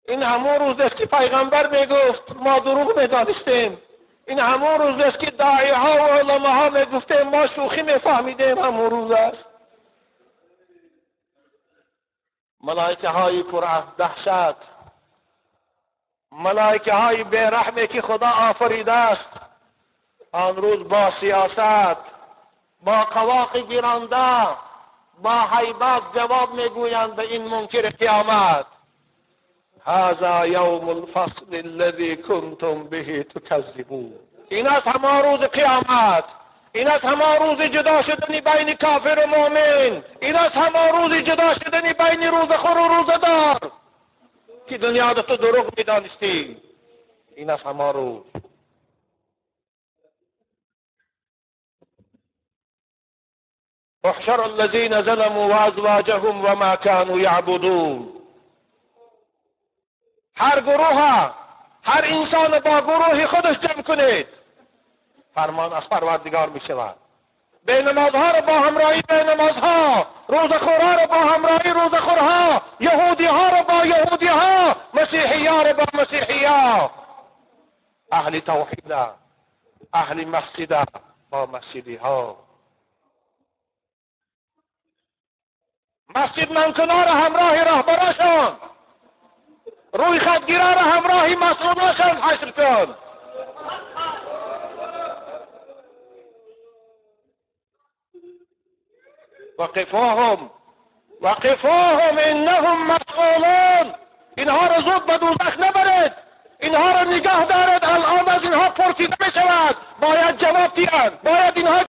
این همون روز است که پیغمبر میگفت ما دروغ میدانستیم. این همون روز است که داعی ها و علما ها میگفتیم ما شوخی میفهمیدیم. همون روز است. ملائکه های پر از دهشت، ملائکه های بی‌رحمی که خدا آفریده است، آن روز با سیاست، با قواق گیرانده، با هیبت جواب میگویند به این منکر قیامت: هذا یوم الفصل الذي کنتم به تکذبون. این است همان روز قیامت، این است همان روز جدا شدن بین کافر و مؤمن، این است همان روز جدا شدن بین روزخور و روزدار که دنیا تو دروغ میدانستی. این است همان روز. احشر الذين ظلموا وازواجهم وما كانوا يعبدون. هر گروه، هر انسان با گروه خودش جمع کنید. فرمان از پروردگار می شود. به نمازها رو با همراهی به نمازها، روزخورها رو با همراهی روزخورها، یهودی ها رو با یهودی ها، مسیحی ها رو با مسیحی ها، اهل توحید، اهل مسجد با مسجدی ها، مسجد منکنار همراه رهبراشان، روی خطگیران همراهی مسئولاشان حشر کن. وقفوهم وقفوهم انهم مسئولون. اینها را زود به دوزخ نبرید، اینها را نگاه دارد. الان از اینها پرسیده می شود، باید جواب دیند، باید اینها